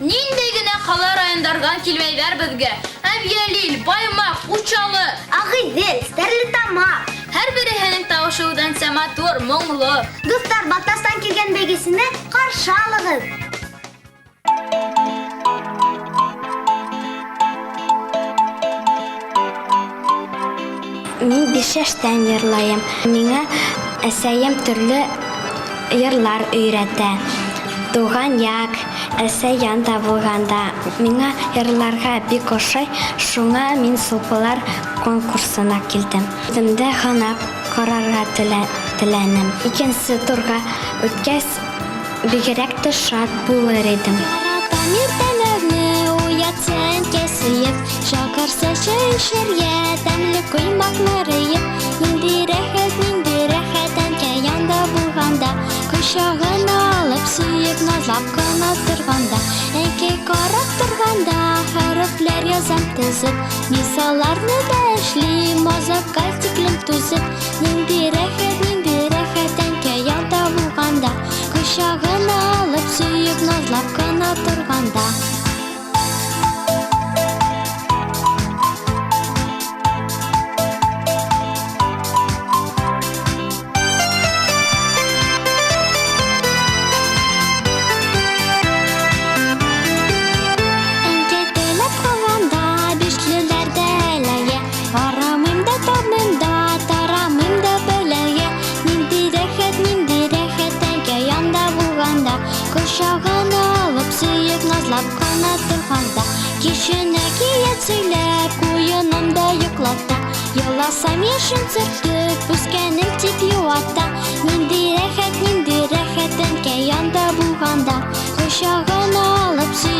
Нинди генә кала-райондардан килмәйләр безгә, Әбьялил, Баймак, Учалы. Агыйдел, Стәрлетамак. Һәрбереһенең тавышы үзенчә матур, моңлы. Дуслар, Балтачтан килгән бәйгесене каршы алыгыз! Мин биш яшьтән йырлаем. Миңа әсәем төрле йырлар өйрәтә. Туган як, әсәй янда булганда, миңа йырларга бик ошый, шуңа мин Сулпылар конкурсына килдем. Үземдә һынап карарга теләнем. Икенче турга үткәч, Бигрәк тә шат булыр идем. Яратам иртәләрне, уятса әнкәй сөеп, Чакырса чәй эчәргә, тәмле коймаклар өеп. Нинди рәхәт, нинди рәхәт әнкәй янда булганда, Кочагына алып сөеп, назлап кына торганда. Әнкәй карап торганда, хәрефләр язам тезеп, Мисалларны да эшлим, азакка тиклем түзеп. Нинди рәхәт, нинди рәхәт әнкәй янда булганда, Кочагына алып сөеп, назлап кына торганда. Әнкәй теләп калганда, бишлеләр дә эләгә. Арамыйм да, табмыйм да, тарамыйм да бәлагә. Нинди рәхәт, нинди рәхәт әнкәй янда булганда, Кочагына алып сөеп, назлап кына торганда. Кичен әкият сөйләп, куенымда йоклата. Еласам яшен сөртеп, үскәнем дип юата. Нинди рәхәт, нинди рәхәт әнкәй янда булганда, Кочагына алып сөеп.